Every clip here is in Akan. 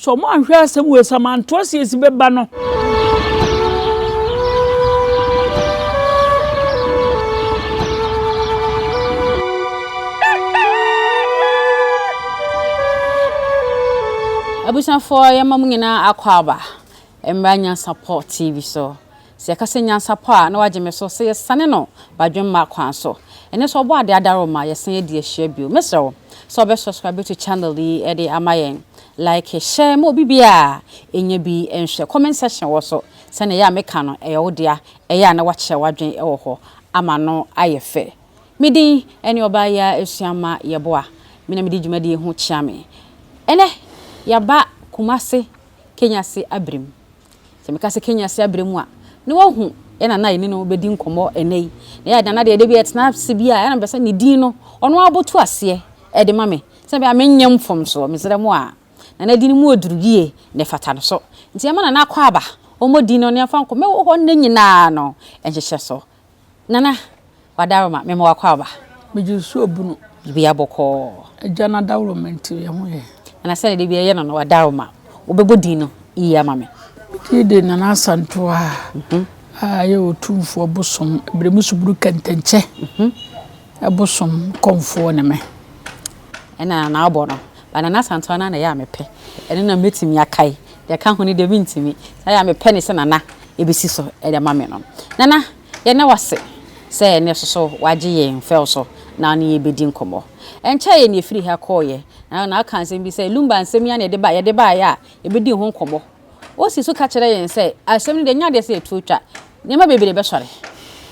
Sɛ ɔmo anhwɛ asɛm wei samantoɔ siesie bɛba no. Abusuafoɔ yɛma mo nyinaa akwaaba mmra Nyansapɔ TV so. Sɛ yɛka sɛ nyansapɔ a na wagye me so sɛ yɛsane no badwemma kwan so. Ɛnnɛ nso ɔbɔ adeɛ adaworoma yɛsan adi ahyia bio. Mɛsrɛ wo sɛ wobɛ subscribe to channel yi de ama yɛn. Like, share ma obi biara ɛnya bi nhwɛ. Comment section wɔ so sɛdeɛ ɛyɛ a meka no ɛyɛ wo dea ɛyɛ a na wakyerɛ w'adwene wɔ hɔ ama no ayɛ fɛ. Me din ne Ɔbaayaa Asuama Yeboah. Me na medi dwumadie ho kyea me. Ɛnnɛ yɛaba Kumase Kenyase Abirim. Sɛ meka sɛ Kenya ase abrɛ mu a, na wahu yɛn nana a yɛne no bɛdi nkɔmmɔ ɛnnɛ yi. Na yɛ nana deɛ da bi yɛtena ase bi a, ɛna mepɛ sɛ ne din no, ɔno ara bɔtu aseɛ de ma me. Sɛ bɛyɛ a menyɛ mfomsoɔ, mesrɛ mo a. Nana din no mu ɔduru yie na ɛfata no so. Nti yɛma nana akɔ aba, ɔmmɔ din no na yɛmfa nkɔ. Mɛwɔ hɔ nnɛ nyinaa no, nhyehyɛ so. Nana, w'adaworoma, mema w'akwaaba. Megye nsuo bunu. Biribiara bɔkɔɔ. Agya no adaworoma nti yɛn ho yɛ. Nana sɛdeɛ da biara yɛ no no, w'adaworoma, wobɛbɔ din no yie ama me. Me din de Nana Asantewaa a ɛyɛ Otumfoɔ bosom, Beremu Subunu Kɛntɛnkyɛ bosom kɔmfoɔ ne me. Ɛna Nana abɔ no. But Nana Asantewaa no ara na ɛyɛ a mepɛ. Ɛno na mɛtumi akae. Deɛ ɛka ho no deɛ mentumi. Saa yɛ a mepɛ ne sɛ Nana ɛbɛsi so de ama me no. Nana, yɛda wo ase sɛ ɛnnɛ nso so woagye yɛn fɛw so na wo ne yɛn bɛdi nkɔmmɔ. Ɛnkyɛeɛ na yɛfirii ha kɔeɛ, na na woka asɛm bi sɛ Lumba nsɛm yi ara na yɛde ba yɛde baeɛ a yɛbɛdii ho nkɔmmɔ. Wosi so ka kyerɛ yɛn sɛ asɛm no deɛ ɛnyɛ adeɛ sɛ yɛtuo twa. Nneɛma bebree bɛsɔre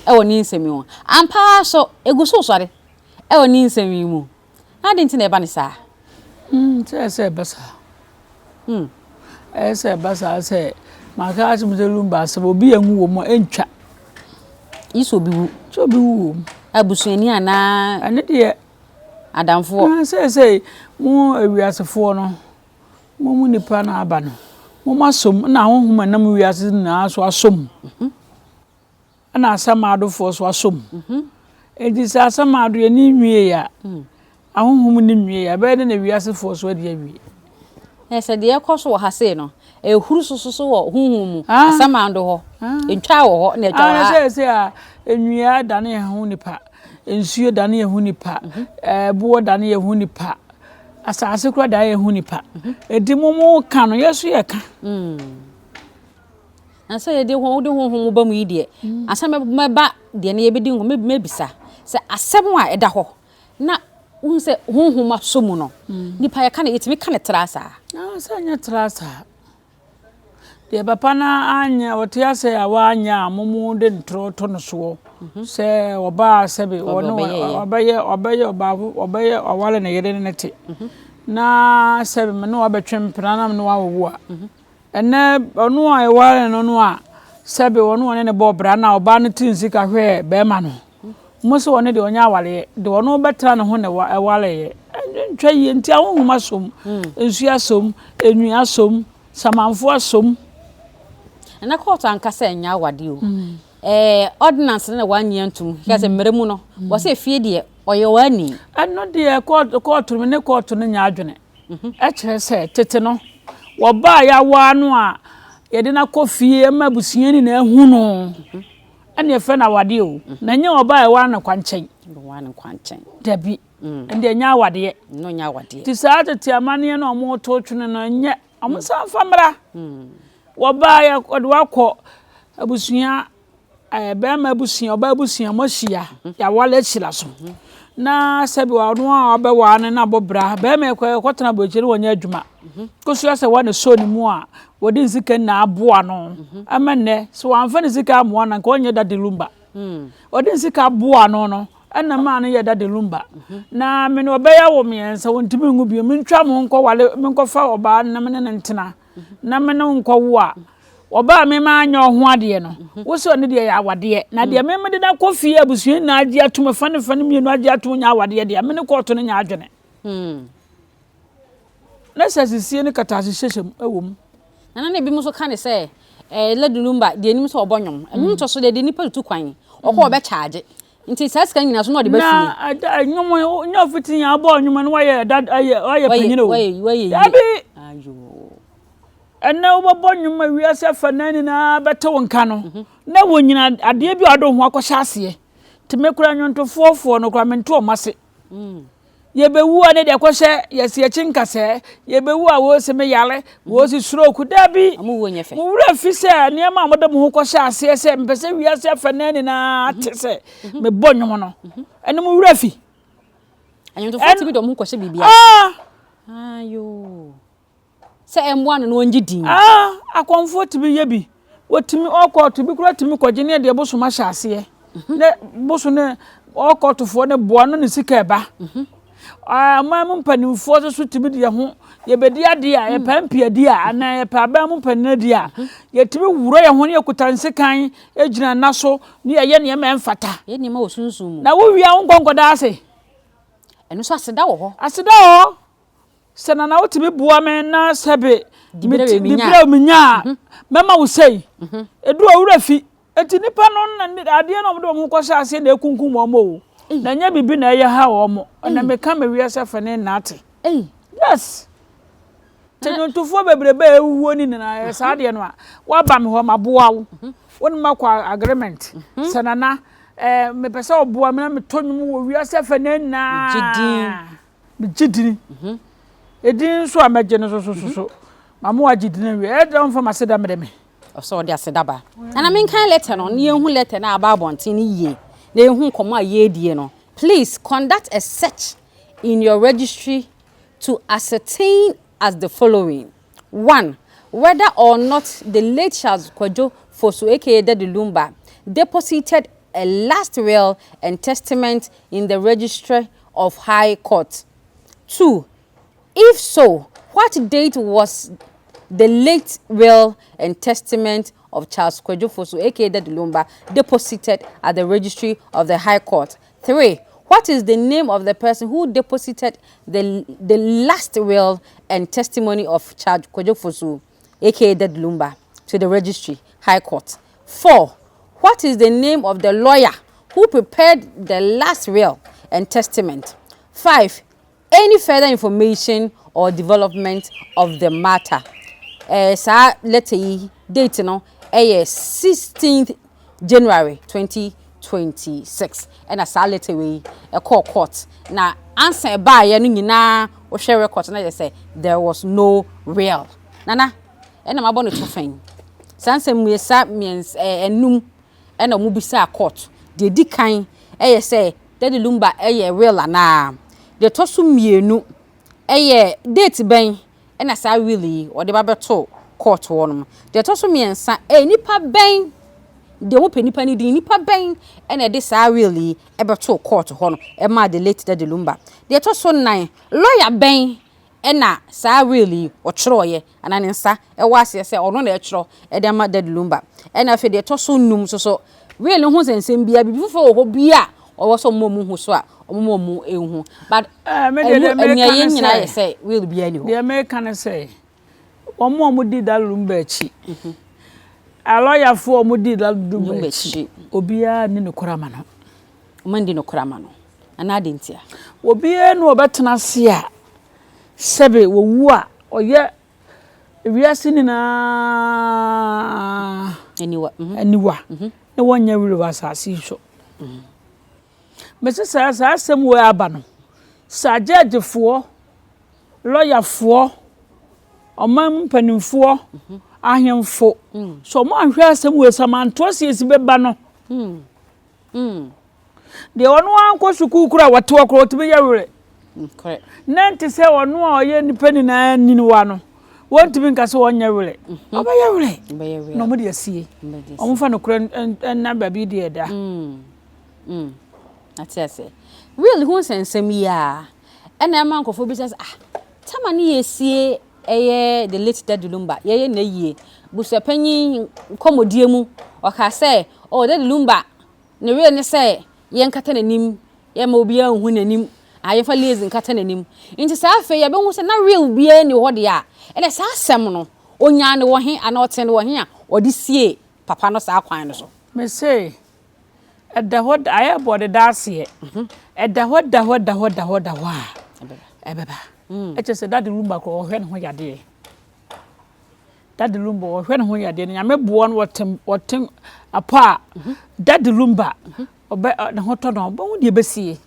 wɔ ne nsɛm yi ho. Ampa ara nso, ɛgu so resɔre wɔ ne nsɛm yi mu. Na adɛn nti na ɛba no saa? Hmm, sɛ ɛsɛ ɛba saa. Hmm, ɛyɛ sɛ ɛba saa sɛ maka akyerɛ mo sɛ lumba asɛm obi anwu wɔ mu a ɛntwa. Yi sɛ obi wu. Sɛ obi wu wɔ mu. Abusuani anaa. Ɛne deɛ. Adamfoɔ. Ah, sɛ sɛ mo awiasefoɔ no, mo mu nipa na aba no, mo mo asom na ahonhom a ɛnam wiase nyinaa so asom. Mm -hmm. Ɛna asamaadofoɔ nso asɔ mu. Enti sɛ asamaado yɛ ne nwie a, ahonhom ne nwie a, ɛbɛyɛ dɛ na wiasefoɔ nso adi awie. Na sɛ deɛ ɛkɔ so wɔ ha sei no, ɛhuru so so wɔ honhom mu, asamaado hɔ, ɛntwa wɔ hɔ na ɛtwa wɔ ha. Sɛ sɛ a, nnua dane yɛn ho nipa, nsuo dane yɛn ho nipa, ɛboɔ dane yɛn ho nipa, asase koraa dane yɛn ho nipa. Enti mo mo ka no, yɛ so yɛ ka. Na sɛ yɛde ho wode honhom ba mu yi deɛ, ansa mɛba deɛ no yɛbɛdi nkɔmmɔ, mɛbisa sɛ asɛm a ɛda hɔ na wohu sɛ honhom asɔ mu no, nipa yɛka no yɛtumi ka no tra saa? Ah, sɛ nyɛ tra saa. Deɛ papa no anyɛ, ɔte ase a wanyɛ a mo de ntorɔ to no soɔ mhm. sɛ ɔbaa sɛbe ɔne ɔbɛyɛ ɔbɛyɛ ɔbaako ɔbɛyɛ ɔware ne yere ne ne te mhm. na sɛbe me ne wabɛtwe mpena na me ne wawowo a mhm. Ɛnnɛ, ɔno a yɛwaree no no a sɛbe ɔno ɔne no bɔɔ bra na ɔbaa no tiri sika hwɛɛ bɛrima no, mo se ɔno deɛ ɔnyɛ awareɛ, deɛ ɔno bɛtra ne ho na ɛwareeɛ. Ɛntwa yie nti ahonhom asom, nsuo asom, nnua asom, samanfoɔ asom. Ɛnɛ kɔɔto anka sɛ ɛnyɛ awadeɛ o. Ɛɛ ordinance no na wannye antum. Kyerɛ sɛ mmara mu no, wɔsɛ efie deɛ ɔyɛ w'ani. Ɛno deɛ kɔɔto no ne kɔɔto no nyɛ adwene. Ɛkyerɛ sɛ, tete no, wɔba a yɛawaa no a, yɛde no akɔ fie ma abusua nyinaa hu no. Ɛna yɛfrɛ no awadeɛ o. Na ɛnyɛ ɔba a ɛwaa no kwankyɛn. Dabi. Ɛnde ɛnyɛ awadeɛ. Nti saa tete amanneɛ no a wɔto twene no, ɛnyɛ. Wɔnsan mfa mmra. Wɔba a yɛde wakɔ abusua Ɛɛ barima abusua, ɔbaa abusua, moahyia, yɛaware ahyira so. Na sɛbi ɔno a ɔbɛware no na abɔ bra. Barima yi kɔ kɔtena aburokyire na wɔnyɛ adwuma. Kosua sɛ wɔne sɔ ne mu a, wɔde ne sika nyinaa aboa no. Ɛma nnɛ, sɛ wɔamfa ne sika ammoa no anka ɔnyɛ Daddy Lumba. Ɔde ne sika aboa no no, ɛna maa no yɛ Daddy Lumba. Na me ne ɔbɛyɛ awo mmiɛnsa, wɔntumi nwo bio. Mentwa mo ho nkɔware, menkɔfa ɔbaa no na me ne no ntena. na me ne wo nkɔwo a, ɔbaa a me manyɛ wo ho adeɛ no, wo sɛ ɔno deɛ yɛ awadeɛ. Na deɛ me mede no akɔ fie abusua nyinaa agye atom, ɛfa ne fa no mmienu agye atom nyɛ awadeɛ deɛ, me ne kɔɔto no nyɛ adwene. Na sɛ asisie ne kataase hyehyɛ mu wɔ mu. Nana na ebinom nso ka ne sɛ eh, Lady Lumba deɛ anim sɛ ɔbɔ nnwom. Nnwom nso so deɛ de nipa tutu kwan. Ɔkɔ ɔbɛkyaagye. Nti saa sika nyinaa so na ɔde ba fie. Na ɛda nnwom nyɛ ɔfiti yɛn abɔ nnwom no wayɛ ɛda ayɛ wayɛ panyin o. Wayɛ wayɛ yie. Dabi. Ayo. Ɛnnɛ wobɛbɔ nnwom ma wiase afanan nyinaa bɛte wo nka no, na wɔnyina adeɛ bi a wɔde wo ho akɔhyɛ aseɛ. Nti me koraa nnwontofoɔfoɔ no koraa mente wɔn ase. Yɛbɛwu a ne deɛ kɔhyɛ yɛsi akyi nkasɛɛ, yɛbɛwu a wɔsi me yare, wɔsi stroke, dabi. Mo werɛ fi sɛ nneɛma a mode mo ho kɔhyɛ aseɛ sɛ mepɛ sɛ wiase afanan nyinaa te sɛ mebɔ nnwom no, ɛno mo werɛ fi. Nnwontofoɔ tumi de wɔn ho kɔhyɛ biribi ase. Ah! Ayoo. Sɛ ɛmmoa no na ɔngye din. Ah, akɔmfoɔ tumi yɛ bi. Wɔtumi ɔkɔɔto bi koraa tumi kɔgye ne deɛ bosom ahyɛ aseɛ. Mhm. Ne bosom ne ɔkɔɔtofoɔ ne boa no ne sika ɛba. Mhm. Ah, ɔman mu mpanimfoɔ nso so tumi de yɛn ho yɛbɛdi adeɛ a yɛpɛ mm. mpiadi a anaa yɛpɛ aban mu mpanin adi a mhm. yɛtumi wura yɛn ho ne yɛkuta nsekan gyina nna so ne yɛyɛ nneɛma ɛmfata. Yɛ nneɛma wɔ sunsun mu. Na wowia wo nkɔnkɔda ase. Ɛno nso aseda wɔ hɔ. Aseda wɔ hɔ. Sɛ nana wotumi boa me na sɛbe diberɛ a menya a mhm. mɛma wo sei mhm. ɛdu ɔwerɛ fi ɛti nipa no adeɛ na ɔmde wɔn ho kɔhyɛ aseɛ na ɛkunkum wɔn o na ɛnyɛ biribi na ɛyɛ ha wɔn na meka me wiase fɛ ne nnaate yes nti nnwontofoɔ bebrebe a ɛwuwuo ne nyinaa yɛ saa adeɛ no a woaba me hɔ maboa wo mhm. wo ne makɔ agreement sɛ nana eh, mepɛ sɛ ɔboa me na metɔ nnwom wɔ wiase fɛ ne nyinaa Megye dini. Edin nso a mɛgye no so so so. Ma mo agye dini awie. Ɛyɛ dɛ ɔmfa m'aseda mmrɛ me. Ɔsɛ ɔde aseda ba. Nana menkan letter no na yɛnhu letter no a aba abɔnten no yie na yɛnhu nkɔmmɔ a yɛredie no. Please conduct a search in your registry to ascertain as the following, one Whether or not the late Charles Kwadwo Fosu aka Daddy Lumba deposited a last will and testament in the registry of High Court. 2. If so, what date was the late will and testament of Charles Kwadwo Fosu aka Daddy Lumba deposited at the registry of the High Court? 3. What is the name of the person who deposited the, the last will and testimony of Charles Kwadwo Fosu aka Daddy Lumba to the registry, High Court? 4. What is the name of the lawyer who prepared the last will and testament? 5. Any further information or development of the matter? Eh, saa letter yi date no ɛyɛ 16th January 2026 ɛna saa letter wei ɛkɔɔ court na ansa ɛbaayɛ no nyinaa wohwɛ record na yɛ sɛ there was no will. Nana, ɛna mabɔ no to fɛn. Saa nsɛm mmiɛnsa mmiɛnsa ɛɛ ɛnum ɛna wɔn bisaa court. Deɛ edi kan ɛyɛ sɛ Daddy Lumba ɛyɛ will anaa? Deɛ ɛtɔ so mmienu ɛyɛ date bɛn ɛna saa will yi wɔde ba bɛto court hɔ nom. Deɛ ɛtɔ so mmiɛnsa ɛyɛ nipa bɛn deɛ wɔpɛ nipa no din nipa bɛn ɛna ɛde saa will yi ɛbɛto court hɔ no ɛmaa the late Daddy Lumba. Deɛ ɛtɔ so nnan lawyer bɛn ɛna saa will yi ɔtwerɛeɛ anaa ne nsa ɛwɔ aseɛ sɛ ɔno na ɛtwerɛ ɛde ama Daddy Lumba. Ɛna afei deɛ ɛtɔ so nnum nso so will no ho nsɛnsɛm biara biribi foforɔ wɔ hɔ bi a ɔwɔ sɛ ɔmo ɔmo hu so a ɔmo ɔmo ehu but Eh, me deɛ ɛmu deɛ meka nea ne yɛn nyinaa sɛ yɛ sɛ will biara ni hɔ. deɛ meka ne sɛ wɔn a wɔdi Daddy Lumba akyi alɔyafoɔ a wɔdi Daddy Lumba Lumba akyi akyi. obiara ni nokorɛ ama no. Ɔmo ndi nokorɛ ama no anaa adi ntia. Obiara na ɔbɛtena ase a sɛbe wɔwu a ɔyɛ wiase nyinaa Aniwa. Aniwa na wɔnyɛ werɛ wɔ asase yi so. Mese saa saa asɛm wei aba no, sɛ agyɛgyefoɔ, lɔyafoɔ, ɔman mu mpanimfoɔ, ahemfo, sɛ ɔmo anhwɛ asɛm wei sɛ amantoɔ siesie bɛba no, deɛ ɔno ankɔ sukuu kora a wɔte hɔ kora ɔtumi yɛ werɛ. Nokorɛ. Na nte sɛ ɔno a ɔyɛ nipa nyinaa niniwa no, wɔntumi nka sɛ ɔnyɛ werɛ. Ɔbɛyɛ werɛ. Ɔbɛyɛ werɛ. Na ɔmo de asie. Ɔmo de Ɔmo fa nokorɛ nna baabi deɛ ɛda. Ate ase. Will ho nsɛnsɛm yi a ɛna ɛma nkurɔfoɔ bisa sɛ ah tama ne yɛsie ɛyɛ the late Daddy Lumba yɛyɛ na yie busuapanyin nkɔmmɔdie mu ɔka sɛ oh Daddy Lumba ne will ne sɛ yɛnkata n'anim yɛma obiara nhu n'anim a yɛmfa lace nkata n'anim nti saa afei yɛbɛhu sɛ na will biara ni hɔ deɛ a ɛnɛ saa asɛm no onyaa ne wɔ he anaa ɔte ne wɔ he a ɔde sie papa no saa kwan no so. Mese ɛda hɔ ayɛ bɔde da aseɛ. Ɛda hɔ da hɔ da hɔ da hɔ da hɔ a ɛbɛba. Ɛkyɛ sɛ Daddy Lumba koraa ɔhwɛ ne ho yadeɛ. Daddy Lumba ɔhwɛ ne ho yadeɛ no Nyame boa no wɔtem wɔtem apɔ a Daddy Lumba ɔbɛ ne ho tɔ no ɔbɛhu deɛ ɛbɛsie.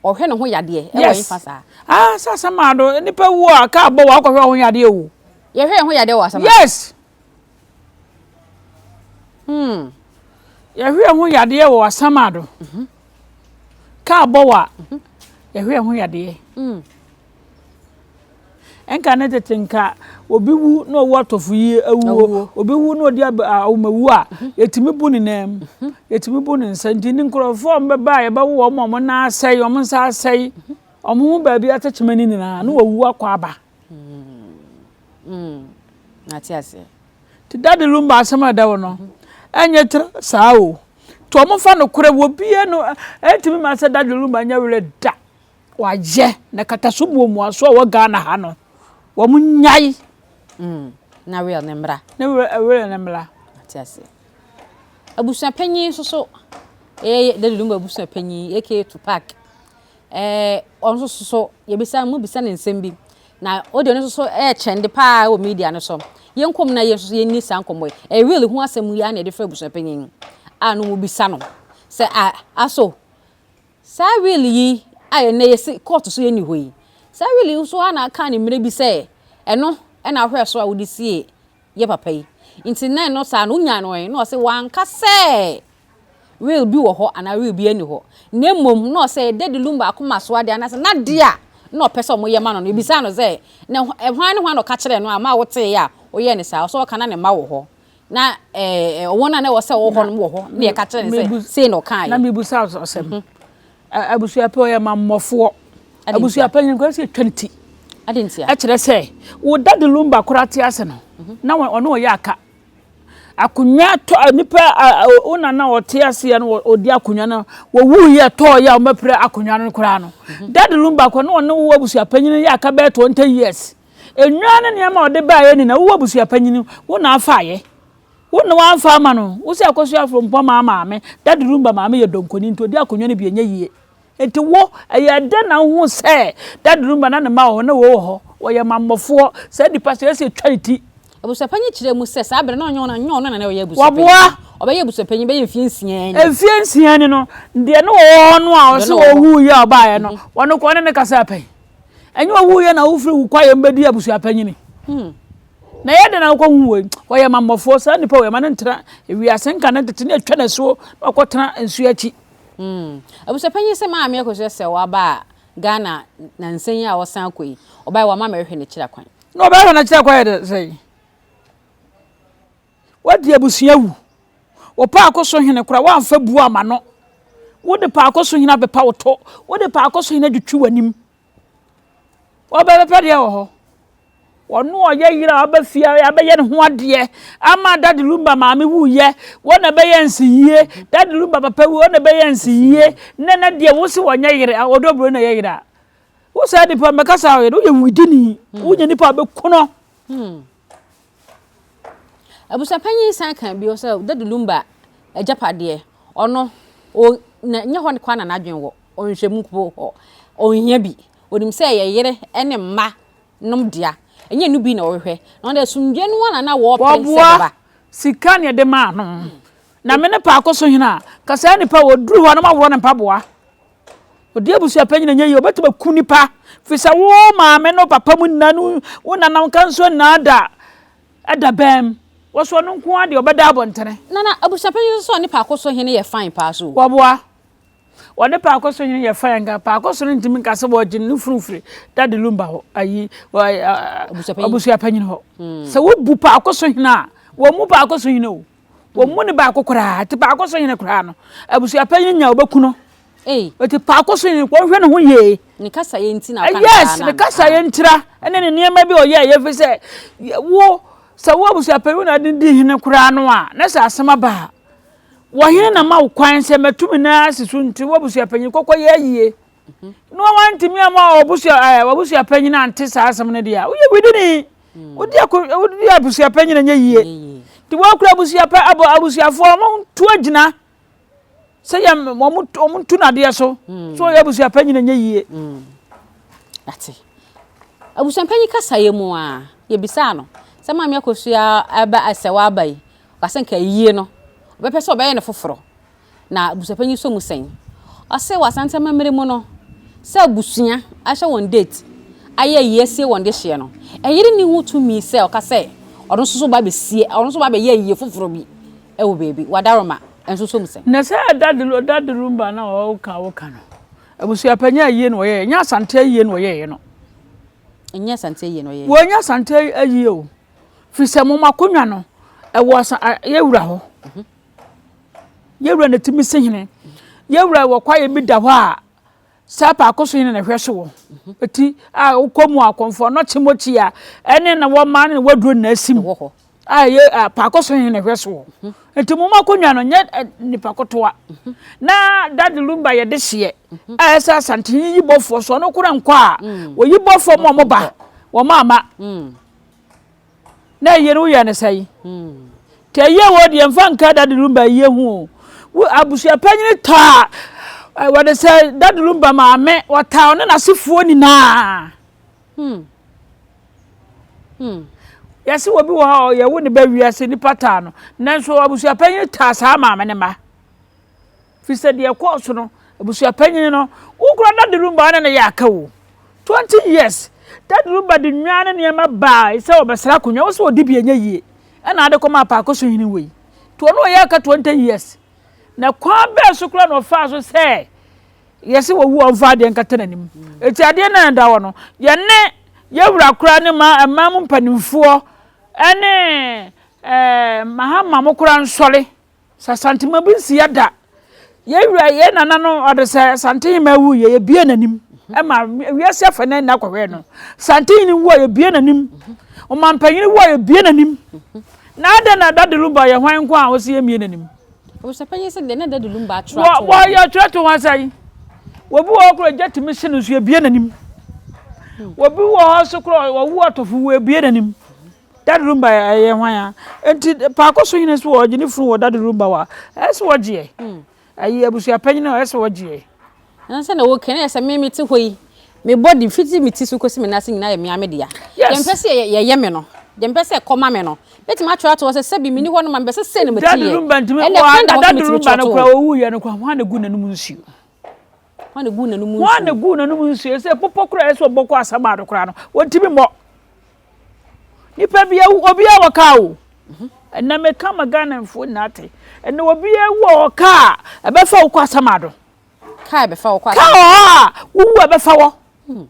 Ɔhwɛ ne ho yadeɛ ɛwɔ Yes. hefa saa? Ah sɛ asɛm a do nipa wu a kaa bɔ wɔ akɔhwɛ ho yadeɛ o. Yɛhwɛ yɛn ho yadeɛ wɔ asɛm a. Yes. Yɛhwɛ yɛn ho yadeɛ wɔ asɛm a do. Kaa bɔ wɔ a yɛhwɛ yɛn ho yadeɛ. Nka ne tete nka obi wu na ɔwu atɔfo yi awuo, obi wu na ɔdi awomawu a, yɛtumi bu ne nan mu, yɛtumi bu ne nsa. Nti ne nkurɔfoɔ a wɔbɛba a yɛbɛwo wɔn a wɔn nan asɛe, wɔn nsa asɛe, wɔn ho baabi atekyema no nyinaa na wɔawu akɔ aba. Nate aseɛ. Nti Daddy Lumba asɛm a ɛda hɔ no, ɛnyɛ tra saa o. Nti wɔmfa nokorɛ wɔ bia no, ɛntumi ma sɛ Daddy Lumba nyɛ werɛ da. Wayɛ na kataso muamuaso a ɛwɔ Ghana ha no, wɔn nyae. Mm, na real ne mmra. Ne real ne mmra. Ate ase. Abusua panyin nso so, ɛyɛ Daddy Lumba abusua panyin, aka Tupac. Ɛɛ, ɔno nso so, yɛbisa mu bisa ne nsɛm bi. Na audio no nso so ɛɛkyɛnde paa wɔ media no so. Yɛn kɔm na yɛn nso so yɛnni saa nkɔmmɔ yi. Ɛyɛ real ho asɛm yi ara na yɛde frɛ abusua panyin a no mu bisa no sɛ a aso Saa will yi a ɛnnɛ yɛsi kɔɔto so yɛnni hɔ yi, saa will yi nso ara na aka no mmerɛ bi sɛ ɛno na wohwɛɛ so a wode siee yɛ papa yi. Nti na ɛno saa no wonyaa no ɛ? Na ɔse wanka sɛ will bi wɔ hɔ anaa will biara nni hɔ. Na mmom na ɔsɛ Daddy Lumba akoma so adeɛ anaasɛ n'adeɛ a na ɔpɛ sɛ wɔyɛ ma no no. Yɛbisaa no sɛ na hwan ne hwan na ɔka kyerɛɛ no a ma woteeɛ a woyɛɛ no saa? Ɔse ɔka na ne mma wɔ hɔ. Na ɛɛ wɔn a na ɛwɔ sɛ wɔwɔ hɔ no wɔ hɔ na yɛka kyerɛ no sɛ sei na ɔkaeɛ. Na mebusa asɛm. Mhm. Abusua pɛ ɔyɛ mammɔfoɔ. Abusua pɛ nyina sɛ twa ne ti. Ɛkyerɛ sɛ wo dade lumba koraa te ase no mhm. na ɔne ɔyɛ aka. Akonnwa tɔ nipa wo nana ɔte aseɛ no ɔdi akonnwa no wɔwu yɛ tɔɔ yɛ a wɔbɛpere akonnwa no koraa no. Mhm. Dade lumba koraa na ɔne wo abusua panyin yɛ aka bɛyɛ 20 years. Nnwan ne nneɛma a ɔde baeɛ nyinaa, wo abusuapanyin, wo na afaeɛ. Wo na woamfa ama no. Wo sɛ Akosua Afrompɔ maa maame, Daddy Lumba maame yɛ donkoni nti ɔdi akonnwa no bi ɛnyɛ yie. Nti wo, ɛyɛ dɛn na wohuu sɛ Daddy Lumba na ne mma wɔ hɔ, na wei wɔ hɔ? Wɔyɛ mammɔfoɔ. Saa nipa sɛ ɛsɛ yɛtwa ne ti. Abusuapanyin kyerɛɛ mu sɛ saa bere no na ɔnyɛ ɔno na na ɔyɛ abusuapanyin. Waboa. Ɔbɛyɛ abusuapanyin bɛyɛ mfeɛ nsia ni. Mfeɛ nsia ni no, deɛ na ɔwɔ hɔ no a ɔse ɔwuiɛ a ɔbaeɛ no, ɔno koraa ɔne no kasaa pɛn. Ɛnyɛ owuiɛ na wofiri wo kwaeɛ mu bɛdi abusua panyini. Hmm. Na ɛyɛ dɛn na wokɔhu wei? Wɔyɛ mammɔfoɔ, saa nnipa wei ma no ntena ewiase nka ne tete ne atwa n'asuo na wakɔtena nsuo akyi. Hmm. Abusua panyin sɛ maame akosua sɛ waba a Ghana nansa yi a ɔsan akɔ yi, ɔbae wama mɛhwehwɛ n'akyiri akwan. Na ɔbɛhwɛ n'akyiri akwan yɛ dɛ sɛn? Woadi abusua wu. Wo paako so hene koraa, woamfa buo amma no. Wode paako so hene abepa wo to. Wode paako so hene adwitwi w'anim. Wɔbɛbɛpɛ deɛ wɔ hɔ. Wɔno ɔyɛ yere a ɔba fie abɛyɛ ne ho adeɛ ama Daddy Lumba maame wuyɛ. Wɔn na ɛbɛyɛ nsiyie. Daddy Lumba papa wu, wɔn na ɛbɛyɛ nsiyie. Nnɛ na deɛ wo se wɔnyɛ yere, ɔdɔ buro na ɛyɛ yere a. Wo saa nipa mmɛka saa ɔyɛ no, woyɛ wudini. Wonyɛ nipa a bɛku no. Abusuapanyin san ka bio sɛ Daddy Lumba agyapadeɛ, ɔno, o, na nyɛ hɔ kwa na n'adwene wɔ, ɔnhwɛ mu mpo hɔ, ɔnhia bi. Ɔnim sɛ ɛyɛ yere ne mma nom dea, ɛnyɛ ɛno bi na ɔhwehwɛ. Na ɔno deɛ asomdwoeɛ no ara na na wɔrepɛ sɛ Wɔboa ɛbɛba. sika na yɛde maa no. Na me ne paako so hene a, ka saa nipa wɔduru hɔ a na wɔaworɔ ne mpaboa. Ɔdi abusua panyin ɛnyɛ yie, ɔbɛtumi aku nipa. Firi sɛ wo maame ne wo papa mu nyinaa ne wo nana nka nso nyinaa da ɛda bɛn. Wɔso ɔno nko ara deɛ ɔbɛda abɔntene. Nana, abusua panyin nso sɛ ɔne paako so hene yɛ fine paa so. Wɔboa. Wɔne paako so hene yɛ fine nka paako so no ntumi nka sɛ wɔgye ne funu firi Daddy Lumba hɔ ayi abusua panyin hɔ. Sɛ wobu paako so hene a, wɔn mu paako so hene o. Wɔn mu ne baako koraa, te paako so hene koraa no, abusua panyin nya ɔbɛku no. Eti paako so hene wɔhwɛ ne ho yie. Ne kasa yɛ nti na ɔka ne Yes, ne kasa yɛ ntira ɛne ne nneɛma bi ɔyɛ yɛ fi sɛ wo sɛ wo abusua panyin na adi di hene koraa no a na sɛ asɛm aba a wɔhene na ma wo kwan sɛ matumi na asi so nti wo abusua panyin kɔkɔ yɛ ayie. Na wantumi ama ɔbusua ɛɛ wabusua panyin ante saa asɛm no deɛ a woyɛ widini. Wodi ako wodi abusua panyin nyɛ yie. Nti wɔkura abusua pa abɔ abusuafoɔ wɔn tu agyina sɛ yɛ wɔn wɔn tu nadeɛ so so ɔyɛ abusua panyin nyɛ yie. Ate. Abusua panyin kasa yɛ mu a yɛbisaa no. Sɛ Maame Akosua aba sɛ waba yi, ɔka sɛ nka ayie no, ɔbɛpɛ sɛ ɔbɛyɛ no foforɔ. Na abusuapanyin sɔ mu sɛn? Ɔse wɔ Asante amammerɛ mu no, sɛ abusua ahyɛ wɔn date ayɛ ayie asie wɔn dehyeɛ no, ɛyere nni ho tumi sɛ ɔka sɛ ɔno nso so ba bɛsie, ɔno nso ba bɛyɛ ayie foforɔ bi wɔ baabi. Wadaroma nso sɔ mu sɛn? Na sɛ Daddy Lumba no a woka woka no, abusuapanyin ayie na ɔyɛeɛ, ɛnyɛ Asante ayie na ɔyɛeɛ no. Ɛnyɛ Asante ayie na ɔyɛeɛ. Wɔnyɛ Asante ayie o, firi sɛ mo akonnwa no, ɛwɔ asa yɛwura hɔ. Yɛwura na tumi si hene. Yɛwura wɔ kwaeɛ bi da hɔ a, saa paako so hene na ɛhwɛ so wɔ. Eti a wokɔ mu a kɔmfoɔ nɔkye mɔkyi a ɛne na wɔma ne waduro na asi mu. A ɛyɛ paako so hene na ɛhwɛ so wɔ. Nti mo akonnwa no nyɛ nipa kotoa. Na Daddy Lumba yɛ de hyeɛ a ɛsɛ Asantehene yi bɔfoɔ so ɔno kora nkɔ a wɔyi bɔfoɔ ma wɔn ba wɔn ama. Na ayie no woyɛ no sɛn? Nti ayie wɔ deɛ mfa nka Daddy Lumba ayie ho o. Wo abusua panyini taa wɔde sɛ Daddy Lumba maame wɔtaa ɔne n'asefoɔ nyinaa. Hmm. Hmm. Yɛse obi wɔ hɔ a yɛwo ne ba wiase nipa taa no nanso abusua panyini taa saa maame ne mma. Firi sɛ deɛ ɛkɔɔ so no, abusua panyin no, wo kura Daddy Lumba ne no yɛ aka o. 20 years, Daddy Lumba de nnwan ne nneɛma baa sɛ ɔbɛsra akonnwa, wo sɛ ɔdi bi ɛnyɛ yie, ɛna ade kɔmaa Paako so hene wei. Nti ɔno ɔyɛ aka 20 years. Na kwan bɛɛ so koraa na ɔfaa so sɛ yɛse wɔwu a ɔmfa adeɛ nkata n'anim. Eti adeɛ no a ɛda hɔ no, yɛne yɛwura koraa ne ma mmaa mu mpanimfoɔ ɛne ɛɛ Mahama mo koraa nsɔre. Sɛ Asantema bi nsi da. Yɛn wura, yɛn nana no, ɔde sɛ Asantehema wu yɛ yɛbie n'anim ɛma wiase afa nan nyinaa kɔhwɛ no. Santehene wu a yɛbie n'anim. Ɔmampanyini wu a yɛbie n'anim. Na adɛn na Daddy Lumba yɛ hwan nko a wɔsi yɛmmie n'anim? Abusuapanyin sɛ deɛ na Daddy Lumba atwerɛ ato hɔ. Wɔyɛ atwerɛ to hɔ sɛn? Obi wɔ hɔ koraa gya tumi hye no nso yɛbie n'anim. Obi wɔ hɔ nso koraa ɔwu atɔfo wu yɛbie n'anim. Daddy Lumba ɛyɛ hwan a? Nti paako so hene so ɔgye ne funu wɔ Daddy Lumba wa ɛsɛ wɔgyeɛ. Hmm. Ayi abusua panyin a ɛsɛ wɔgyeɛ. Na sɛ na wɔka na sɛ me mete hɔ yi me body fiti me ti so kɔsi me nan ase nyinaa yɛ mea me dea. Deɛ mpɛ sɛ yɛyɛ me no, deɛ mpɛ sɛ ɛkɔma me no, bɛtumi atwerɛ ato hɔ sɛ sɛbi menni hɔ no ma mepɛ sɛ sei na mete yɛ. Daddy Lumba ntumi wɔ na Daddy Lumba no kora ɔwu yɛ no kora hwan na gu n'anum nsuo. Hwan na gu n'anum nsuo. Hwan na gu n'anum nsuo sɛ popɔ kora ɛsɛ ɔbɔ kɔ asɛm kora no wɔntumi mmɔ. Nipa bi awu obiara wɔ kaa o. Ɛnna meka ma Ghanafoɔ nyinaa te. Ɛnna obiara wu wɔ kaa a ɛbɛfa wo kɔ asamado. Kaa ɛbɛfa wo kɔ asamado. Kaa wɔ hɔ a wowu a ɛbɛfa wɔ. Hmm.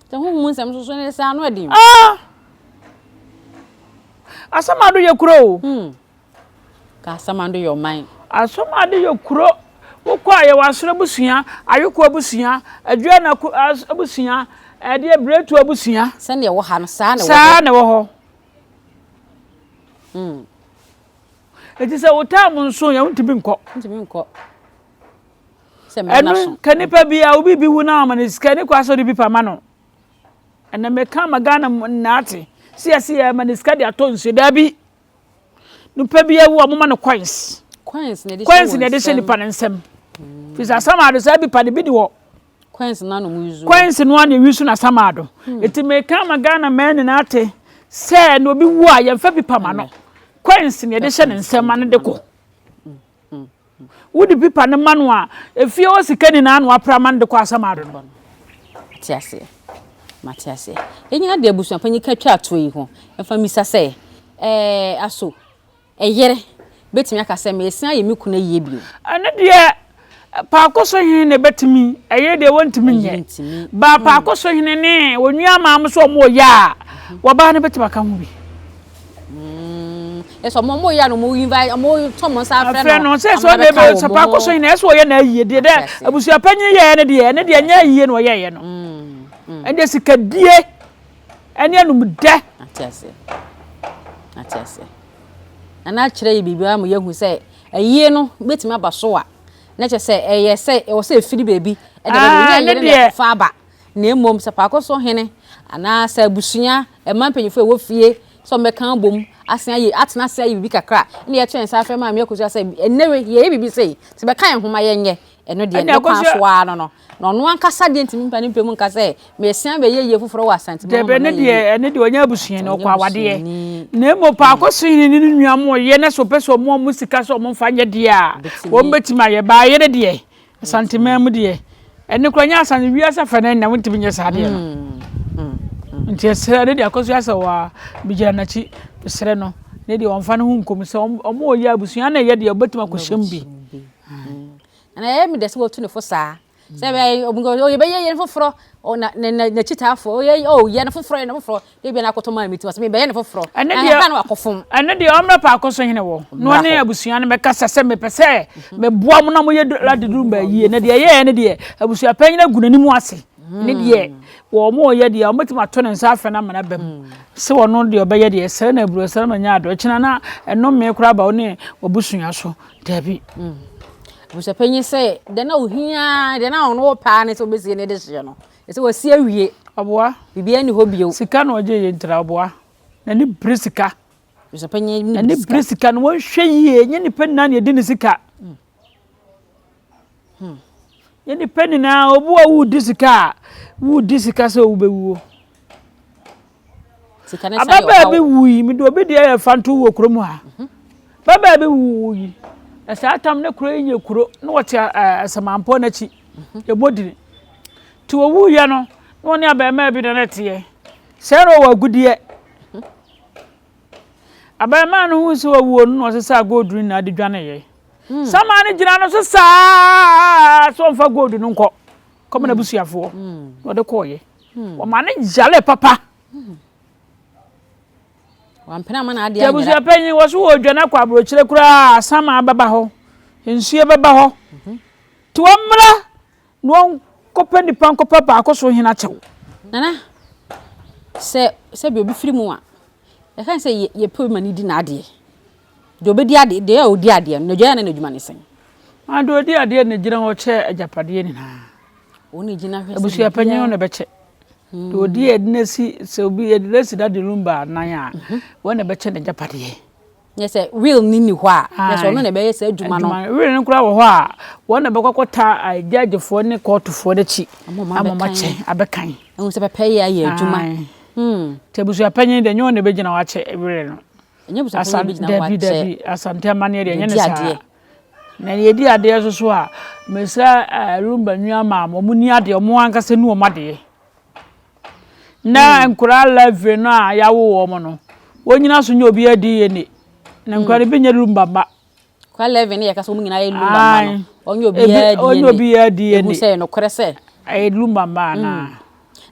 Sɛ huhu mu nsɛm soso ne sɛ ano ɛden. Ah. Asamado yɛ kuro o. Hmm. Ka Asamando yɛ ɔman. Asamando yɛ kuro. Wokɔ a yɛwɔ Asoro abusua, Ayoko abusua, Aduana abusua, ɛdeɛ Biretu abusua. Sɛnea ɛwɔ ha no, saa na ɛwɔ hɔ. Saa na ɛwɔ hɔ. Hmm. Eti sɛ wo time nso yɛ wontumi nkɔ. Wontumi nkɔ. Ɛno ka nipa bi a obi bi wu na ama ne sika ne kɔ asɔre bi pa ma no. Ɛnna meka ma Ghana nyinaa te. Sɛ yɛse yɛ ma ne sika de atɔ nsuo daabi. Nipa bi awu a wɔma no coins. Coins na ɛde hyɛ nipa ne nsam. Fi sɛ asamado saa bi pa de bi di hɔ. Coins no ano mu yusu. Coins no ano yusu na asamado. Hmm. Eti meka ma Ghana mmaa nyinaa te sɛ na obi wu a yɛmfa bi pa ma no. Coins na ɛde hyɛ ne nsam ma no de kɔ. Wode pipa no ma no a, efie hɔ sika nyinaa na wapra ma no de kɔ asamado no. Mate aseɛ. Mate aseɛ. Yɛn nyinaa de abusua panyin ka twa atoɔ yi ho. Mfa mmisa sɛ, ɛɛ aso ɛyere bɛtumi aka sɛ meresan ayɛ me kunu ayie bio? Ɛno deɛ Paako so hene na ɛbɛtumi, ɛyere deɛ wɔntumi nyɛ. Ba paako so hene ne onua maa mo so wɔn reyɛ a, wɔbaa no bɛtumi aka ho bi. Ɛsɛ ɔmo ɔmo yɛ no ɔmo invite ɔmo tɔ ɔmo nsa afrɛ no sɛ sɛ ɔna ebe sɛ paako so hene ɛsɛ ɔyɛ na ayie deɛ dɛ abusua panyin yɛɛ no deɛ ɛne deɛ nyɛ ayie na ɔyɛɛyɛ no ɛne sikadie ɛne anumdɛ. Ate aseɛ ate aseɛ nana akyerɛ yɛ biribi ama yɛhu sɛ ayie no bɛtumi aba so a na kyerɛ sɛ ɛyɛ sɛ ɛwɔ sɛ ɛfiri baabi ɛde bɛde nyɛ yere na ɛfa aba Na mmom sɛ paako so hene anaa sɛ abusua mma mpanyimfo a ɛwɔ fie sɛ wɔbɛka abom asen ayɛ atena ase ayɛ biribi kakra a, ɛnna yɛto yɛn nsa afrɛ Maame Akosua sɛ, ɛnnɛ wei, yɛyɛ biribi sei, nti bɛka yɛn ho ma yɛnyɛ. Ɛno deɛ ne kwan so ara no no. Na ɔno ankasa deɛ ntumi mpa ne mpɛ mu nka sɛ meresan abɛyɛ yie foforɔ wɔ Asante mu ama no ayɛ yie. Ɛne deɛ ɔnyɛ abusuani, ɔkɔ awadeɛ. Na mmom Paako Sehene ne ne nua mo yɛ na sɛ ɔpɛ sɛ ɔmo ɔmo sika sɛ ɔmo mfa nyɛ deɛ a, wɔn bɛtumi ayɛ. Baayere deɛ, Asanteman mu deɛ, ɛno koraa nyɛ Asante, wiase afa no nyinaa wontumi nyɛ saa adeɛ no. Nti ɛsrɛ ne deɛ Akosua sɛ wa megyina n'akyi, mesrɛ no, ne deɛ ɔmfa ne ho nkɔm sɛ ɔmo ɔyɛ abusua na ɛyɛ deɛ ɔbɛtumi akɔhyɛ mu bi. Na ɛyɛ me dɛ sɛ wɔtu ne fo saa. Sɛ ɛbɛyɛ yɛbɛyɛ yɛn foforɔ na n'akyitaafoɔ ɔyɛ oh yɛ no foforɔ yɛ no foforɔ de bi na akɔtɔ maa mi ti wɔsɛ mebɛyɛ no foforɔ. Ɛne deɛ na wakɔfom. Ɛne deɛ ɔmmra paako so hene wɔ na ɔne abusua no bɛkasa sɛ mepɛ sɛ meboa mo na moyɛ ladeduru yie na deɛ ɛyɛɛ ne deɛ abusua panyin agu n'anim ase ne deɛ wɔn mo yɛ deɛ wɔbɛtumi ato ne nsa afɛ no amana bam sɛ ɔno deɛ ɔbɛyɛ deɛ sɛ na aburo sɛ na nya adɔ kyena na ɛnome koraa ba wo ne wabusua so. Dabi. Abusuapanyin sɛ deɛ na ohia deɛ na ɔno wɔ paa ne sɛ obesie ne de hyeɛ no. Ɛsɛ wasi awie. Ɔboa. Biribiara nni hɔ bio. Sika na ɔgye yɛ ntira ɔboa. N'ani bere sika. Abusuapanyin ni bere sika. N'ani bere sika no wɔnhwɛ yie nyɛ nipa nyinaa na yɛdi ne sika. Hmm. Nyɛ nipa nyinaa obi a wudi sika a wudi sika sɛ wobɛwuo. Ababaa bi wui, mede obi deɛ yɛ fanto wɔ kurom ha. Ababaa bi wui, na saa tam ne kuro yi nyɛ kuro, na wɔte Asamampɔ n'akyi, ɛbɔ dini. Nti wɔwuiɛ no, na wɔne abarimaa bi na na ɛteɛ. Sɛ na ɔwɔ agudeɛ. Abarimaa no hu sɛ wawuo no na ɔsesaa gold no nyinaa de dwaneeɛ. Samaa no gyina no so saa sɛ ɔmfa gold no nkɔ kɔma n'abusuafoɔ na ɔde kɔɔeɛ. Wɔma no yare papa. Wampene ama n'adeɛ anyera. Abusua panyin wɔ so wɔ dwane akɔ aburokyire koraa sama bɛba hɔ. Nsuo bɛba hɔ. Nti wɔmmra na wɔnkɔpɛ nipa nkɔpɛ baako so hene akyɛw. Nana, sɛ sɛbi obi firi mu a, yɛka sɛ yɛpɛ obi ma no di n'adeɛ. Deɛ ɔbɛdi adeɛ, deɛ ɔdi adeɛ no, n'adwa yɛ na n'adwuma ne sɛn? Ah, deɛ ɔdi adeɛ na gyina hɔ kyɛ agyapadeɛ nyinaa. Wɔn na gyina hwɛ sɛ abusua panyin no na ɛbɛkyɛ. Hmm. Deɛ ɔdi yɛ de si sɛ obi yɛ de si dade lumba nan a, mhm. wɔn na ɛbɛkyɛ n'agyapadeɛ. Nyɛ sɛ will ni ni hɔ a, nyɛ sɛ ɔno na ɛbɛyɛ sɛ adwuma no. Will no koraa wɔ hɔ a, wɔn na ɛbɛkɔ akɔta gyagyefoɔ ne kɔɔtofoɔ n'akyi ama wɔn akyɛ abɛkan. Ɛhu sɛ pɛpɛ yɛ ayɛ adwuma. Hmm. Nti abusua panyin deɛ nyɛ wɔn na ɛbɛgyina hɔ akyɛ will no. Ɛnyɛ abusuafoɔ na ɛbɛgyina hɔ akyɛ. Dabi dabi, Asante amanneɛ deɛ ɛnyɛ ne saa. Na yɛdi adeɛ nso so a, mesrɛ eh, Lumba nua maa mo, wɔn ni adeɛ, wɔn ankasa ni wɔn adeɛ. Na hmm. nkwadaa lɛve no a yɛawo wɔn no, wɔn nyina so nyɛ obi adi yɛ ne. Na nkwadaa no bi nyɛ Lumba mma. Nkwadaa lɛve no yɛ kasa wɔn nyinaa yɛ Lumba mma no. Ɔnyɛ obiara di yɛ ne. Ɔnyɛ obiara di yɛ ne. Ehu sɛ nokorɛ sɛ. Ɛyɛ Lumba mma anaa. Hmm.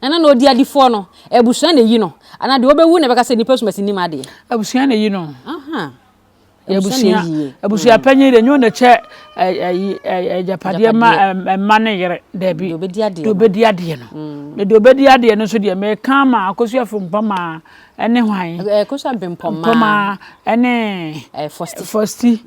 Ɛna na ɔdi adifoɔ no, abusua na ɛyi no, anaa deɛ ɔbɛwu na ɛbɛka sɛ nnipa sumasi nim adeɛ. Abusua na ɛyi no. Abusua abusua panyin deɛ nyɛ ɔna kyɛ ɛyi agyapadeɛ ma mma ne yere daabi. Deɛ ɔbɛdi adeɛ no. Deɛ ɔbɛdi adeɛ no. Na deɛ ɔbɛdi adeɛ no nso deɛ mɛka ama Akosua Frimpɔmaa ɛne hwan? Akosua Bimpɔmaa. Mpɔmaa ɛne. Fosti. Fosti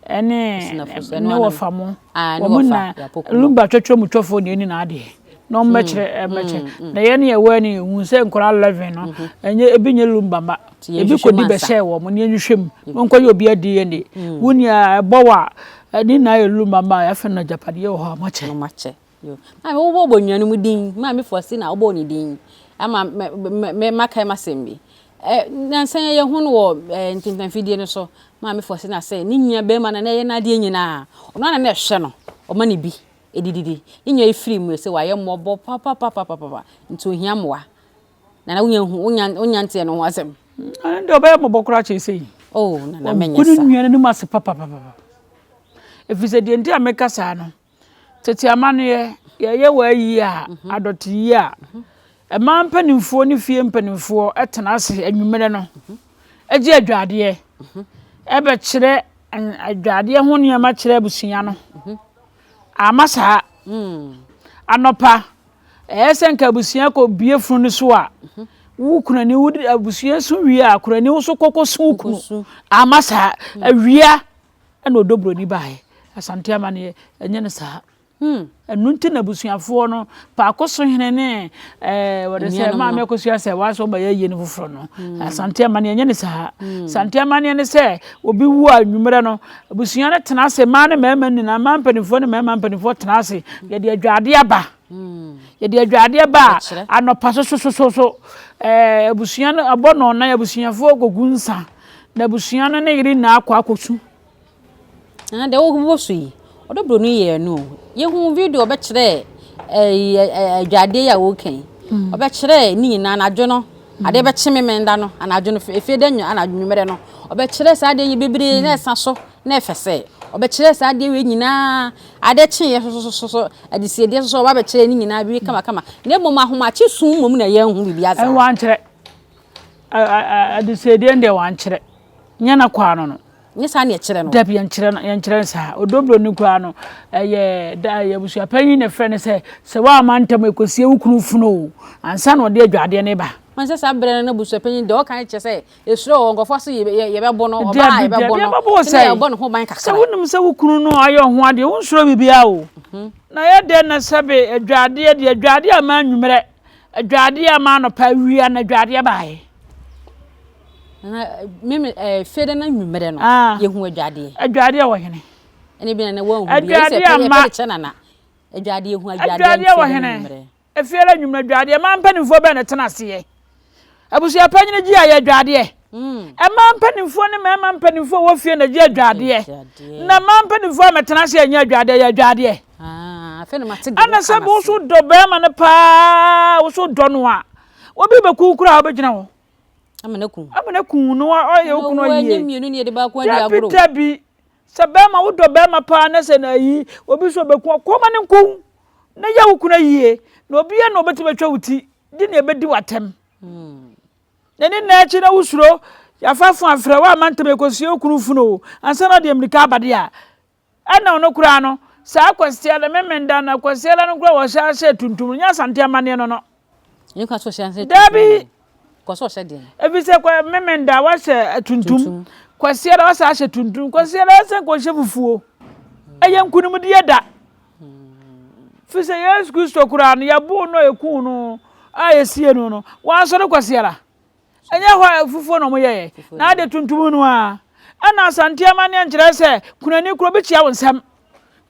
ɛne ne wɔfa mo. Wɔn na lumba twɛtwɛ mu twɛfoɔ na ɛni n'adeɛ. na wɔn bɛkyerɛ ɛbɛkyɛ na yɛn yɛ wɔ ne ehu sɛ nkɔla 11 no ɛnyɛ ebi nyɛ lumba ma ebi kɔ di bɛhyɛ wɔn ne nhwehwɛ mu wɔn kɔ yɛ obi DNA wo nua ɛbɔ wa ɛne na yɛ lumba ma yɛafɛ no agyapadeɛ wɔ hɔ a moakyɛ moakyɛ yo maame wobɔ bɔ nua no mu din maame fɔsi na wobɔ ne din ama mɛ mɛ makae masɛm bi ɛ nansa yɛ yɛ ho no wɔ ɛ ntentanfidie no so maame fɔsi na sɛ ne nua bɛrima na na ɛyɛ n'adeɛ nyinaa ɔno ana na ɛhwɛ no ɔma ne bi Edididi. Ne nua yi firi mu sɛ wayɛ mmɔbɔ papapapapapa nti ohia mmoa. Nana wonya hu wonya wonya nteɛ no ho asɛm. Ɛno deɛ ɔbɛyɛ mmɔbɔ koraa kyɛn sei. Oh nana menyɛ saa. Wagu ne nua no anim ase papapapapa. Ɛfiri sɛ deɛ nti a meka saa no, tete amanneɛ yɛyɛ wɔ ayi a, adɔteyie a, mmaa mpanimfoɔ ne fie mpanimfoɔ tena ase anwummerɛ no gye adwadeɛ bɛkyerɛ adwadeɛ ho nneɛma kyerɛ abusua no. Amma saa. Anɔpa, ɛyɛ sɛ nka abusua kɔ bue funu no so a, wo kunani wo abusua su wie a, kunani wo so kɔkɔ su wo kunu. Amma saa. Awia ɛna ɔdɔ buroni baeɛ. Asante amanneɛ, ɛnyɛ no saa. Ɛno nti na abusuafoɔ no, Paako so hene ne ɛɛ wɔde sɛ Maame Akosua sɛ wɔasɔ ɔba yɛ yie no foforɔ no. Asante amanneɛ nyɛ ne saa. Asante amanneɛ ne sɛ obi wu a anwummerɛ no, abusua no tena ase, mmaa ne mmarima nyinaa, mmaa mpanimfoɔ ne mmarima mpanimfoɔ tena ase, yɛde adwadeɛ aba. Yɛde adwadeɛ ba a, anɔpa sosososo ɛɛ abusua no ɛbɔ nnɔnnan abusuafoɔ kɔgu nsa na abusua no ne yere nyinaa akɔ akɔsu. Na deɛ wobobɔ so yi, ɔdɔ broni yɛɛ no o. Yɛhuu video ɔbɛkyerɛɛ ɛyi adwadeɛ yi a wɔreka yi. Ɔbɛkyerɛɛ ne nyinaa anadwo no, adeɛ bɛkye Memenda no, anadwo no, efie da nwa anadwo nwummerɛ no. Ɔbɛkyerɛɛ saa adeɛ yi bebree na ɛsa so na ɛfɛ sɛ. Ɔbɛkyerɛɛ saa adeɛ wei nyinaa, adeɛ kyeeɛ sosososo, adesiedeɛ nso so ɔba bɛkyerɛɛ ne nyinaa bi kamakama. Na mmom ahomakye sum mmom na yɛanhu biribiara saa. Wankyerɛ. Adesiedeɛ no deɛ wankyerɛ. Nyɛ n'akwaa no no. Nyɛ saa na yɛkyerɛ no. Dabi, yɛnkyerɛ no, yɛnkyerɛ no saa. Odobro no koraa no, ɛyɛ da ɛyɛ abusuapanyin na ɛfrɛ no sɛ, sɛ woamma ntɛm a, ɛkɔsie wo kunu funu o, ansa na ɔde adwadeɛ no reba. Wɔn sɛ saa berɛ no na abusuapanyin deɛ ɔka no kyerɛ sɛ esuro wɔ nkurɔfoɔ so yɛ yɛbɛbo no, ɔbaa a Dabi, dabi, yɛbɛbo no, yɛbɛbo wo nti na sɛn? yɛbɔ ne ho ban Sɛ kakra. wonim sɛ wo kunu no ayɛ wo ho adeɛ, wonsuro biribiara o. Na ɛyɛ dɛn na sɛbe adwadeɛ deɛ, adwadeɛ amma anwummerɛ, adwadeɛ amma anɔpa, awia na adwadeɛ baeɛ? Na mimi ɛɛ eh, fie dɛ na nwummerɛ no ah. yɛhu adwadeɛ. Adwadeɛ wɔ hene. Ɛne bi na na wɔnhu bi. Ɛsɛ pɛ yɛpɛ de kyɛ nana. Adwadeɛ hu adwadeɛ wɔ hene. Efie dɛ nwummerɛ adwadeɛ mmaa mpanimfoɔ bɛn na ɛtena aseɛ. Abusua panyin gye ayɛ adwadeɛ. Mmaa mpanimfoɔ ne mmarima mpanimfoɔ wɔ fie na gye adwadeɛ. Na mmaa mpanimfoɔ a mɛtena ase ɛnyɛ adwadeɛ yɛ adwadeɛ. Ah, Ɛna sɛ woso dɔ bɛrima no paa woso dɔ no a obi bɛku koraa wobɛgyina hɔ. Amena kun. Amena kun no ɔyɛ wo kunu ayie. Mmienu ne yɛde baako adi agorɔ. Dabi dabi. Sɛ bɛrima wodɔ bɛrima paa na sɛ na ayi obi nso ɔbɛku ɔkɔ ma ne nku na yɛ wo kunu ayie na obi yɛ na ɔbɛtumi atwa wo ti di na ɛbɛdi w'atɛm. Hmm. Na ne nna akyi na wosuro yɛafa fo afrɛ wo ama ntɛm ɛkɔsie wo kunu funu o ansa na ɔde mmirika aba de a Ɛna ɔno koraa no, saa Kwasiada, Memenda no, Kwasiada no koraa wɔhyɛ ahyɛ tuntum no, nyɛ Asante amanneɛ no no. Ɛnyɛ kwa sɛ ɔhyɛ ahyɛ tuntum. Dabi! Kɔ sɛ ɔhyɛ deɛn? Ɛfiri sɛ kwa Memenda wahyɛ tuntum, Kwasiada wasa ahyɛ tuntum, Kwasiada ɛsɛ nka ɔhyɛ fufuo. Ɛyɛ nkunimdie da. Firi sɛ Yesu Kristo koraa no, yɛboo no a yɛkuu no a yɛsie no no, wansɔre Kwasiada. Ɛnyɛ hɔ a fufuo na wɔyɛeɛ, na ade tuntum no ara. Ɛna Asante amanneɛ nkyerɛ sɛ kunani koro bi kyea wo nsam.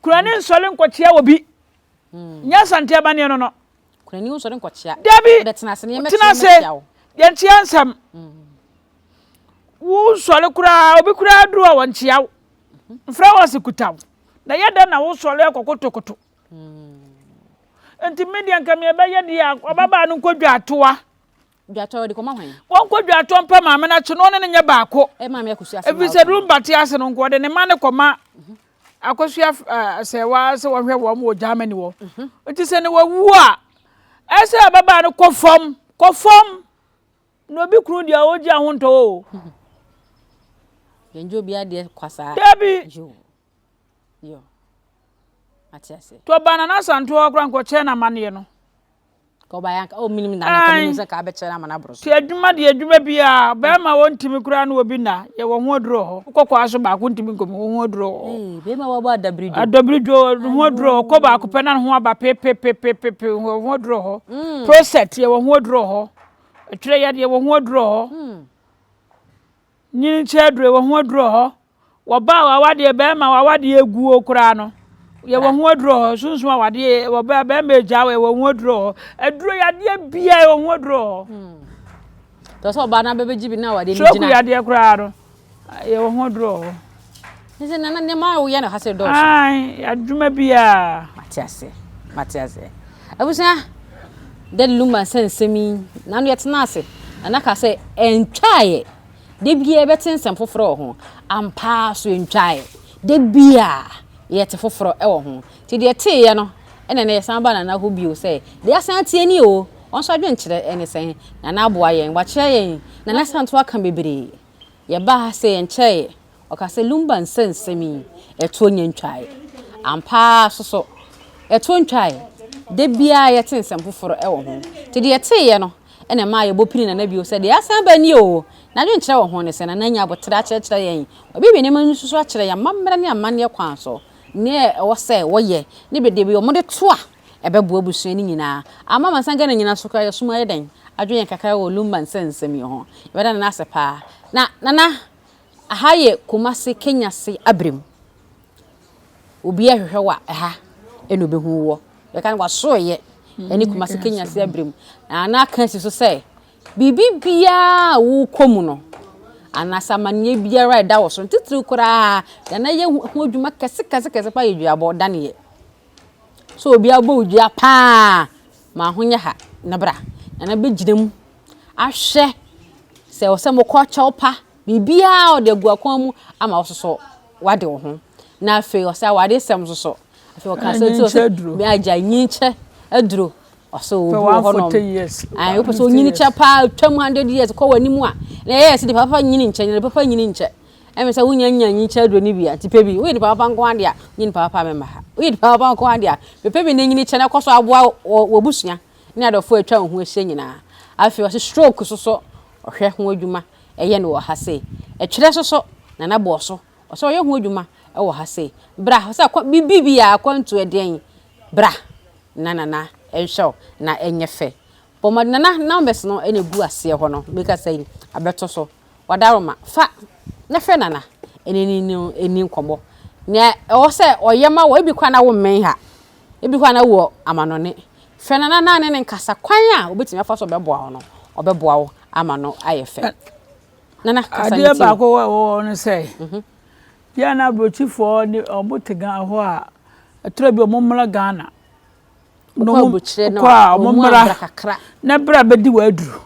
Kunani nsɔre nkɔkyea obi. Nyɛ Asante amanneɛ no no. Kunani nsɔre nkɔkyea. Dabi. Tena ase. Tena ase. Yɛnkyea nsɛm. Wo nsɔre koraa, obi koraa duru a wɔnkyea wo. Mfrɛ wɔ ase kuta wo. Na yɛ dɛn na wosɔre akɔkotokoto. Nti me deɛ nka meɛ bɛyɛ deɛ a, ɔbabaa no nkɔ dwa atoa. Dwatɔ wɔde kɔma hwan? Wɔnkɔ dwatɔ mpɛ maame no akyi na ɔne no nyɛ baako. Maame Akosua asɛm Ɛfiri sɛ Lumba te ase no nko ɔde ne mma no kɔma Akosua Sɛwa sɛ wɔhwɛ wɔn wɔ Germany wɔ. Nti sɛ ne wawu a, ɛsɛ ababaa no kɔ fam, kɔ fam. Na obi kunu deɛ ɔgye ahontɔ o. Yɛn gye obi adeɛ kwa saa. Dabi. Yo. Yo. Ate ase. To ɔbaa Nana Asantewa koraa nkɔkyerɛ no amanneɛ no. Ka ɔbaeɛ anka oh menim nana ka menim sɛ ka abɛkyerɛ no ama no aboro so. Ti adwuma deɛ adwuma biara bɛrima wɔntumi koraa ne obi nna yɛwɔ ho aduro wɔ hɔ wokɔ kwaa so baako ntumi nkɔ mu wɔ ho aduro wɔ hɔ. Ee bɛrima wɔbɔ adabiridwo. Adabiridwo ho aduro wɔ hɔ kɔ baako pɛ na ne ho aba pepepepepe wɔ ho aduro wɔ hɔ. Prostate yɛwɔ ho aduro wɔ hɔ. Ɛtwerɛ yadeɛ wɔ ho aduro wɔ hɔ. Nyinkyɛ aduro yɛwɔ ho aduro wɔ hɔ. Wɔba awadeɛ bɛrima awadeɛ guo koraa no yɛwɔ ho aduro wɔ hɔ. Sunsun awadeɛ wɔba bɛrima egya yɛwɔ ho aduro wɔ hɔ. Aduro yadeɛ bia yɛwɔ ho aduro wɔ hɔ. Tɔ sɛ ɔbaa no abɛbɛgye bi na awadeɛ no gyina. Stroke yadeɛ koraa no yɛwɔ ho aduro wɔ hɔ. Ne sɛ nana nneɛma a woyɛ no ha sɛ dɔɔso. Ae adwuma biara. Mate ase mate ase. Abusua Daddy Lumba sɛ nsɛm yi nano yɛtena ase nana ka sɛ ɛntwaeɛ. Da biara yɛbɛte nsɛm foforɔ wɔ ho. Ampa ara so ɛntwaeɛ. Da biara yɛte foforɔ wɔ ho. Nti deɛ yɛteeɛ no ɛna ɛnnɛ yɛsan ba Nana hɔ bio sɛ, deɛ yɛasan ateɛ nie o, wɔn nso adwenkyerɛ ne sɛn? Nana aboa yɛn, wakyerɛ yɛn. Nana san nso aka bebree. Yɛbaa ha sei ɛnkyɛeɛ, ɔkaa sɛ Lumba nsɛnsɛm yi, ɛtoɔ nnya ntwaeɛ. Ampa ara nso so, ɛtoɔ ntwaeɛ. Da biara yɛte nsɛm foforɔ wɔ ho. Nti deɛ yɛteeɛ no, Ɛna ɛmaa yɛbɔ pini Nana bio sɛ, deɛ asan aba nie oo! N'adwenkyerɛ wɔ ho ne sɛ, Nana anya aboterɛ akyerɛkyerɛ yɛn, wabuebue nneɛma nso so akyerɛ yɛn amammerɛ ne amanneɛ kwan so. Nea ɛwɔ sɛ wɔyɛ ne baabi a wɔde to a ɛbɛboa abusua no nyinaa. Ama amansan Ghana nyinaa so koraa yɛsom ayɛ dɛn adwene yɛn kakra wɔ Lumba nsɛnsɛm yi ho. Yɛbɛda Nana ase paa. Na Nana, aha yɛ Kumasi Kenyase Abrem. Obiara hwehwɛ wo a, ɛha ɛna obehu woɔ. Yɛka no wasoɛyɛ ɛne Kumasi Kenyase Abrem. Na Nana aka asi so sɛ Biribi biara a worekɔ mu no, anaasɛ amanneɛ biara a ɛda wo so, titiriw koraa, deɛ na yɛ ho adwuma kɛse kɛse kɛse paa yɛ duabɔ daneɛ. Sɛ obi abɔ wo dua paa, ma ho nyɛ ha na bra. Na na bɛgyina mu ahwɛ sɛ ɛwɔ sɛ mokɔ kyɛw pa, biribiara ɔde agu akwan mu ama wo soso wade wo ho. Na afei ɔsɛ awaresɛm nso so. Afei ɔka sɛ nti ɔsɛ agya nyinkyɛ aduro. Ɔsɛ obi wɔ hɔ nom. Ayi wopɛ sɛ onyini kyɛ paa twam 100 years kɔ w'anim a na ɛyɛ sɛ nipa papa nyini nkyɛ nipa papa nyini nkyɛ. Ɛmɛ sɛ wonya nya nyi kyɛ aduro no bi a nti pɛ bi woyɛ nipa papa nko adeɛ a nyɛ nipa papa mɛma ha. Woyɛ nipa papa nko adeɛ a pɛpɛ bi na nyini kyɛ na kɔ so aboa w'abusua ne adɔfo a atwa wo ho ahyia nyinaa. Afei ɔsɛ stroke so so ɔhwɛ ho adwuma ɛyɛ no wɔ ha sei. Ɛtwerɛ so so Nana bɔɔ so ɔsɛ ɔyɛ ho adwuma ɛwɔ ha sei. Bra ɔsɛ akɔ bibi bi a akwantu ɛdeɛn bra. Na Nana nhwɛ wo na ɛnyɛ fɛ. Bɔ mmɔden Nana numbers no na ɛgu aseɛ hɔ no meka sɛ abɛto so. Wadaroma fa na frɛ Nana ɛne ne no ɛni nkɔmmɔ. Nea ɛwɔ sɛ ɔyɛ ma wɔ ebi koraa na wo mmɛn ha ebi koraa na wɔ amanɔne. Frɛ Nana na ne ne nkasa kwan a obetumi afa so ɔbɛboa wo no ɔbɛboa wo ama no ayɛ fɛ. Nana kasa ne Adeɛ tie. Baako wɔ ɛwɔ hɔ no sɛ yɛn na aburokyifoɔ ne ɔmo te Ghana hɔ a ɛtɔrɔ bi ɔmo mmra Ghana. Wokɔ aburokyire no kɔ a ɔmo ɔmo mmra abra kakra. Na bra bɛdi wɔ aduru.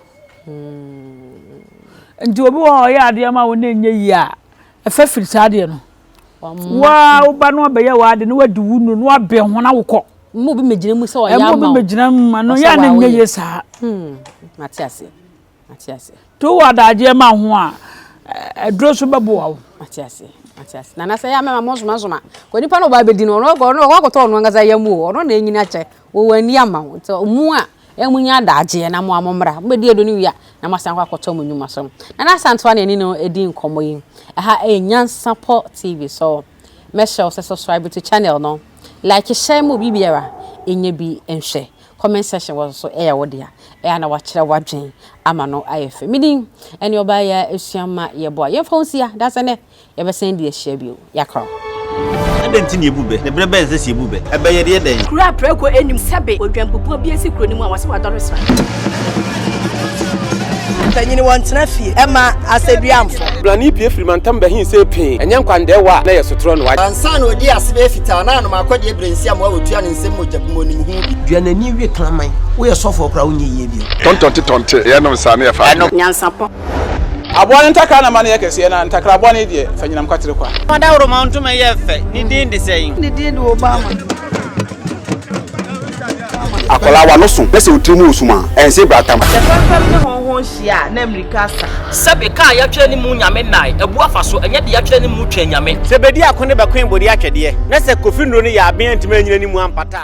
Nti obi wɔ hɔ a ɔyɛ adeɛ ma wo na ɛnyɛ yie a ɛfɛ firi saa adeɛ no. Waa woba no abɛyɛ w'ade na wadi wo nu na wabɛn ho na wokɔ. Mma obi mmɛgyina mu sɛ ɔyɛ Ɛmma ama obi wo. mmɛgyina mu ma no Ɔsɛ yɛ a na waa ɛnyɛ woyɛ. yie saa. Mate aseɛ. Mate aseɛ. Nti wowɔ adagyeɛ ma ho a aduro so bɛboa wo. Mate aseɛ. Mate aseɛ. Nana sɛ yɛ a mɛma mo nsoma Kɔ nipa no ɔba abɛdi no ɔno ɔno ɔkɔ akɔtɔ ɔno ankasa yam o. Ɔno na ɛnyini akyɛ. Wɔwɔ ani ama wo. Nti mu a ɛmu nya adagyeɛ na mo a mo mmra. Mo bɛdi adu no wie a na mo asan akɔ akɔtɔ mo nnwuma so. Nana Asantewa na ɛne no ɛdi nkɔmmɔ yi. Ɛha ɛyɛ Nyansapɔ TV so. Mɛhyɛ wo sɛ subscribe to channel no. Like share ma obi biara ɛnya bi nhwɛ. Comment section wɔ so ɛyɛ wo dea. Ɛyɛ na wakyerɛ w'adwen ama no ayɛ fɛ. Medin ɛne ɔbaa yɛ esua ma yɛboa. Yɛmfa wo nsia da sɛ nɛ yɛbɛsan di ahyia bio. Yɛakorɔ. Adɛn nti na yɛbu bɛ? Ne berɛ bɛn sɛ sɛ yɛbu bɛ? Ɛbɛyɛ deɛ dɛn? Kuro a prɛko anim sɛbe odwambubuo bi asi kuro no mu a wɔsɛ wadɔre sra. Panyini wɔntena fie ɛma asɛduamfo. Blani pie firi mantam bɛhin sɛ pii ɛnyɛ nkwandɛɛwa a na yɛ sotorɔ no. Ansa na ɔdi ase bɛyɛ fitaa na anom akɔdeɛ berɛ nsi amoa wɔtua ne nsɛm mogya bi mu onim ho bi. Duanani wie kraman woyɛ sɔfoɔ koraa wonyɛ yie bio. Tɔntɔnte tɔnte yɛnom saa ne yɛfa. Ɛno nyansapɔ. Aboa no ntakra na ma no yɛ kɛseɛ na ntakra bɔne deɛ fa nyinam kwatere kwa. Ɔdawuroma ntoma yɛ fɛ ne din de sɛn? Ne din de Obama. Akwadaa wa no so na sɛ otiri mu osum a ɛnse bratam. Sɛ fɛmfɛm ne hɔnhɔn hyia a na mmirika asa. Sɛbe kaa yɛatwerɛ ne mu nyame nnae abu afa so ɛnyɛ de yɛatwerɛ ne mu twɛn nyame. Sɛ bɛdi ako ne bɛkoe bɔdi atwɛdeɛ na sɛ kofi nnuro no yɛ aben antumi anyina ne mu ampata a.